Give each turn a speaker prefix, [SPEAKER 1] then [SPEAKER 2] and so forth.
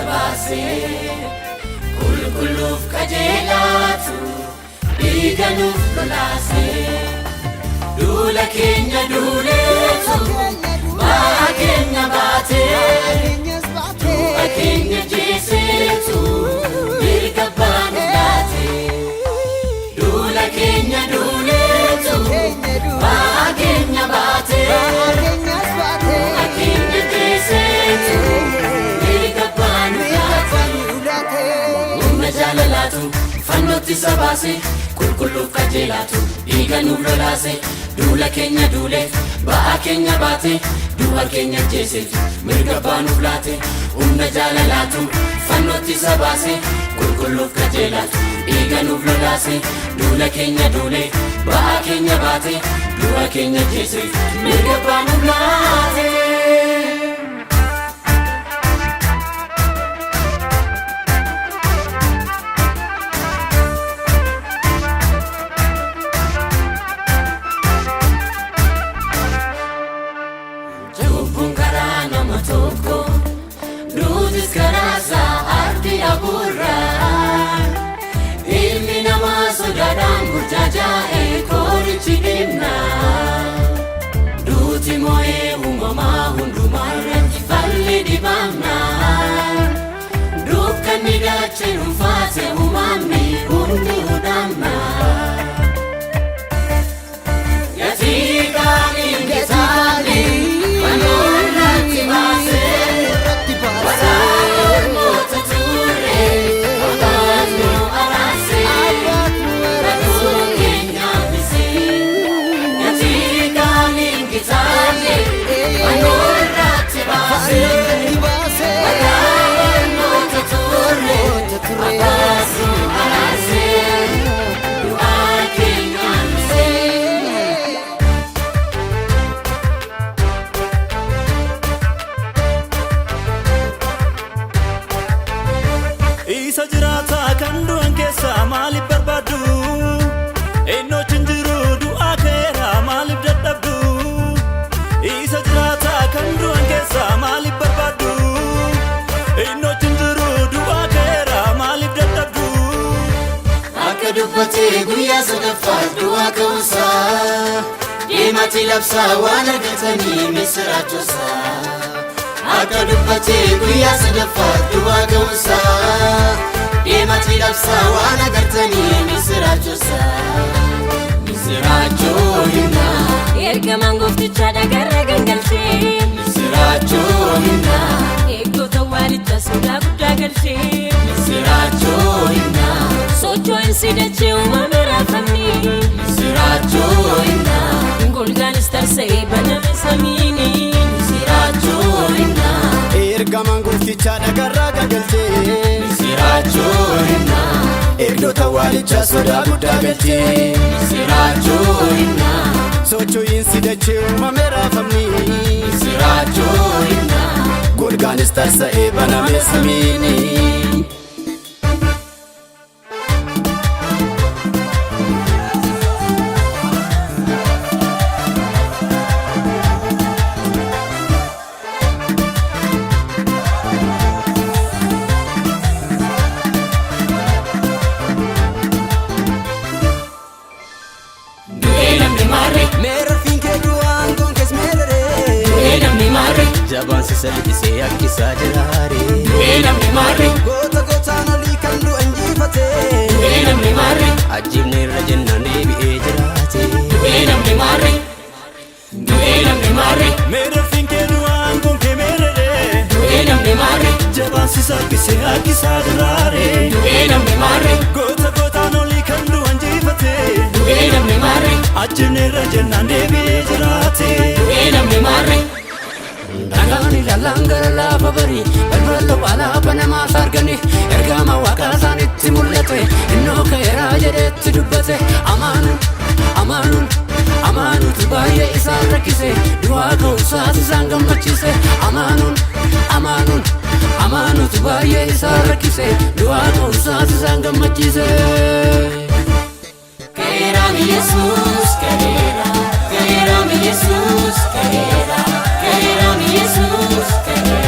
[SPEAKER 1] isa baasee, qulqulluuf qajeelaatu dhiiga nuuf lolaasee. Duula keenya duuleetu ba'aa keenya baatee, du'a keenya jeeseetu mirga baanu laatee. Duula keenya duuleetu ba'aa keenya baatee, du'a keenya jeeseetu mirga baanu laatee. Humna jaalalaatu fannootti isa baase, qulqulluuf qajeelaatu dhiiga nuuf lolaase. Duula keenya duule, ba'aa keenya baate, du'a keenya jeeseetu mirga baanuuf laate. Humna jaalalaatu fannootti isa baase, qulqulluuf qajeelaatu dhiiga nuuf lolaase. Duula keenya duule, ba'aa keenya baate, du'a keenya jeeseetu mirga baanuuf laate. Cubbuun karaa nama tokko, duutis karaa isaa ardi abuurraa. Ilmi namaa sodaadhaan burjaajaa'e qorichi dhimnaa. Duuti moo'ee uumamaa hundumaarratti falli dhibamnaa. Dukkanni dachee dhuunfaate, uumamni hundi hudhamnaa. Gatii qaaliin kitaabni fannoo irratti baasee, waraabota turre abbaatu nu araarsee, baduu keenya hambisee. Gatii qaaliin kitaabni fannoo irratti baasee, waraabota turre abbaatu nu araarsee, du'aa keenya hambisee.
[SPEAKER 2] Isa jiraataa kan du'an keessaa maaliif barbaaddu? Eenyoochi hin jiru, du'aa ka'eera, maaliif dadhabdu? Isa jiraataa kan du'an keessaa maaliif barbaaddu? Eenyoochi hin jiru, du'aa ka'eera, maaliif dadhabdu?
[SPEAKER 1] Akka dubbatee guyyaa sadaffaa du'aa ka'uusaa, deemaatii labsaa waan argatanii misiraachosaa. Akka dubbatee guyyaa sadaffaa du'aa ka'uusaa, deemaatii labsaa waan agartanii misiraachosaa. Misiraachoo himnaa.
[SPEAKER 3] Ergamaan gooftichaa dhagarra gangalchee.
[SPEAKER 1] Misiraachoo himnaa.
[SPEAKER 3] Eegdota waalicha sodaa guddaa galchee.
[SPEAKER 1] Misiraachoo himnaa.
[SPEAKER 3] Socho'insi dachee uumame raafamni.
[SPEAKER 1] Misiraachoo himnaa.
[SPEAKER 3] Golgaanis tarsa'ee baname samiini.
[SPEAKER 1] Misiraachoo himnaa.
[SPEAKER 4] Ergamaan gooftichaa dhagarraa gagalchee.
[SPEAKER 1] Misiraachoo himnaa.
[SPEAKER 4] Eegdota waalichaa sodaa guddaa galchee.
[SPEAKER 1] Misiraachoo himnaa.
[SPEAKER 4] Socho'iinsi dachee uumame raafamni.
[SPEAKER 1] Misiraachoo himnaa.
[SPEAKER 4] Golgaanis tarsa'ee baname samiini.
[SPEAKER 1] Du'ee namni maarre.
[SPEAKER 4] Meerarfiin kee du'aan gonkees meeraree.
[SPEAKER 1] Du'ee namni maarre.
[SPEAKER 4] Jabaan si salphisee akkisaa jiraare.
[SPEAKER 1] Du'ee namni maarre.
[SPEAKER 4] Goota gootaan olii kan du'a injifatee.
[SPEAKER 1] Du'ee namni maarre.
[SPEAKER 4] Ajjibne irra jennaan deebi'ee jiraate.
[SPEAKER 1] Du'ee namni maarre. Du'ee namni maarre.
[SPEAKER 2] Meerarfiin kee du'aan gonkee meeraree.
[SPEAKER 1] Du'ee namni maarre.
[SPEAKER 2] Jabaan si salphisee akkisaa jiraare.
[SPEAKER 1] Du'ee namni maarre.
[SPEAKER 2] Goota gootaan olii kan du'a injifatee.
[SPEAKER 1] Du'ee namni maarre.
[SPEAKER 2] Ajjibne irra jennaan deebi'ee jiraate.
[SPEAKER 1] Du'ee namni maarre.
[SPEAKER 4] Dhagaan ilaalaan gara lafa barii, balbala alaa banamaas argani. Ergama waaqaa isaanitti mul'ate, innoo ka'eeraa jedheetti dubbate. Amaanuun, amaanuun, amaanuutu baay'ee isaan rakkise, du'aa ka'umsaas isaan gammachiise. Amaanuun, amaanuun, amaanuutu baay'ee isaan rakkise, du'aa ka'umsaas isaan gammachiise.
[SPEAKER 1] Ka'eeraam Yesuus ka'eera, ka'eeraam Yesuus ka'eera, ka'eeraam Yesuus ka'eera.